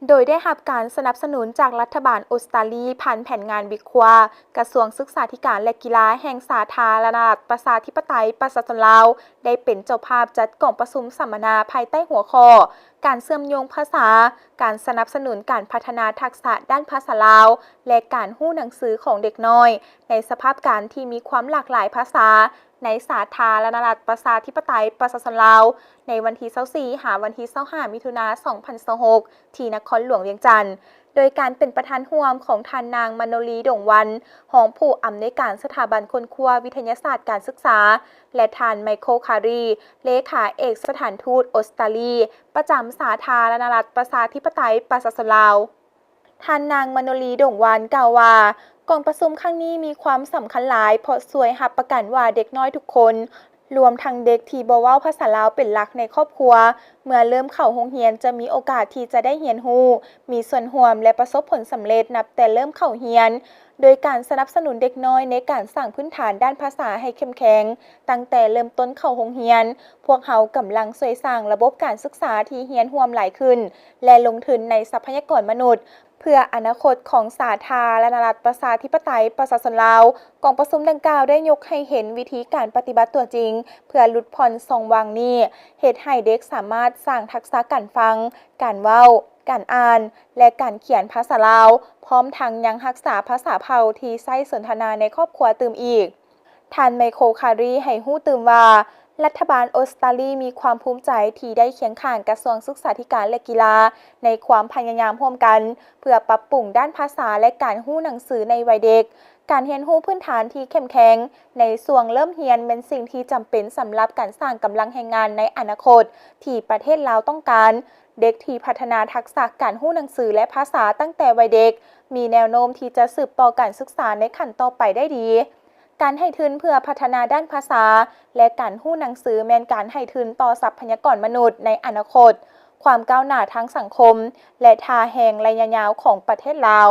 ໂດຍໄດ້ຮັບການສະໜັບສະໜູນຈາກລັດຖະບານອົດສະຕາລີ ຜ່ານແຜນງານ BIGQUA ກະຊວງສຶກສາທິການ ແລະ ກິລາແຫ່ງສາທາລະນະລັດ ປະຊາທິປະໄຕ ປະຊາຊົນລາວ ໄດ້ເປັນເຈົ້າພາບຈັດກອງປະຊຸມສຳມະນາ ພາຍໃຕ້ຫົວຂໍ້ ການເຊື່ອມໂຍງພາສາ, ການສະໜັບສະໜູນການພັດທະນາທັກສະດ້ານພາສາລາວ ແລະ ການຮູ້ໜັງສືຂອງເດັກນ້ອຍ ໃນສະພາບການທີ່ມີຄວາມຫຼາກຫຼາຍພາສາ ໃນສາທາລະນະລັດ ປະຊາທິປະໄຕ ປະຊາຊົນລາວ ໃນວັນທີຊາວສີ່ ຫາວັນທີຊາວຫ້າ ມິຖຸນາ ສອງພັນຊາວຫົກ ທີ່ນະຄອນຫຼວງວຽງຈັນ, ໂດຍການເປັນປະທານຮ່ວມຂອງທ່ານນາງ ມະໂນລີ ດົງວັນ ຮອງຜູ້ອຳນວຍການສະຖາບັນຄົ້ນຄວ້າວິທະຍາສາດການສຶກສາ ແລະ ທ່ານ ໄມໂຄ ຄາຣີ ເລຂາເອກສະຖານທູດອົດສະຕາລີ ປະຈຳສາທາລະນະລັດ ປະຊາທິປະໄຕ ປະຊາຊົນລາວ. ທ່ານນາງ ມະໂນລີ ດົງວັນ ກ່າວວ່າ ກອງປະຊຸມຄັ້ງນີ້ມີຄວາມສຳຄັນຫຼາຍ ເພາະຊ່ວຍຮັບປະກັນວ່າເດັກນ້ອຍທຸກຄົນ, ລວມທັງເດັກທີ່ບໍ່ເວົ້າພາສາລາວເປັນຫຼັກໃນຄອບຄົວ, ເມື່ອເລີ່ມເຂົ້າໂຮງຮຽນຈະມີໂອກາດທີ່ຈະໄດ້ຮຽນຮູ້, ມີສ່ວນຮ່ວມ ແລະ ປະສົບຜົນສຳເລັດນັບແຕ່ເລີ່ມເຂົ້າຮຽນ. ໂດຍການສະໜັບສະໜູນເດັກນ້ອຍໃນການສ້າງພື້ນຖານດ້ານພາສາໃຫ້ເຂັ້ມແຂງ ຕັ້ງແຕ່ເລີ່ມຕົ້ນເຂົ້າໂຮງຮຽນ, ພວກເຮົາກຳລັງຊ່ວຍສ້າງລະບົບການສຶກສາທີ່ຮຽນຮ່ວມຫຼາຍຂຶ້ນ ແລະ ລົງທຶນໃນຊັບພະຍາກອນມະນຸດ ເພື່ອອະນາຄົດຂອງສາທາລະນະລັດ ປະຊາທິປະໄຕ ປະຊາຊົນລາວ. ກອງປະຊຸມດັ່ງກ່າວໄດ້ຍົກໃຫ້ເຫັນວິທີການປະຕິບັດຕົວຈິງ ເພື່ອຫຼຸດຜ່ອນຊ່ອງວ່າງນີ້, ເຮັດໃຫ້ເດັກສາມາດສ້າງທັກສະການຟັງ, ການເວົ້າ, ການອ່ານ ແລະ ການຂຽນພາສາລາວ, ພ້ອມທັງຍັງຮັກສາພາສາເຜົ່າທີ່ໃຊ້ສົນທະນາໃນຄອບຄົວຕື່ມອີກ. ທ່ານ ໄມໂຄ ຄາຣີ ໃຫ້ຮູ້ຕື່ມວ່າ ລັດຖະບານອົດສະຕາລີມີຄວາມພູມໃຈທີ່ໄດ້ຄຽງຂ້າງກະຊວງສຶກສາທິການ ແລະ ກິລາ ໃນຄວາມພະຍາຍາມຮ່ວມກັນ ເພື່ອປັບປຸງດ້ານພາສາ ແລະ ການຮູ້ໜັງສືໃນໄວເດັກ. ການຮຽນຮູ້ພື້ນຖານທີ່ເຂັ້ມແຂງໃນຊ່ວງເລີ່ມຮຽນແມ່ນສິ່ງທີ່ຈຳເປັນສຳລັບການສ້າງກຳລັງແຮງງານໃນອະນາຄົດທີ່ປະເທດລາວຕ້ອງການ. ເດັກທີ່ພັດທະນາທັກສະການຮູ້ໜັງສື ແລະ ພາສາຕັ້ງແຕ່ໄວເດັກ ມີແນວໂນ້ມທີ່ຈະສືບຕໍ່ການສຶກສາໃນຂັ້ນຕໍ່ໄປໄດ້ດີ. ການໃຫ້ທຶນເພື່ອພັດທະນາດ້ານພາສາ ແລະ ການຮູ້ໜັງສືແມ່ນການໃຫ້ທຶນຕໍ່ຊັບພະຍາກອນມະນຸດໃນອະນາຄົດ, ຄວາມກ້າວໜ້າທາງສັງຄົມ ແລະ ທ່າແຮງໄລຍະຍາວຂອງປະເທດລາວ.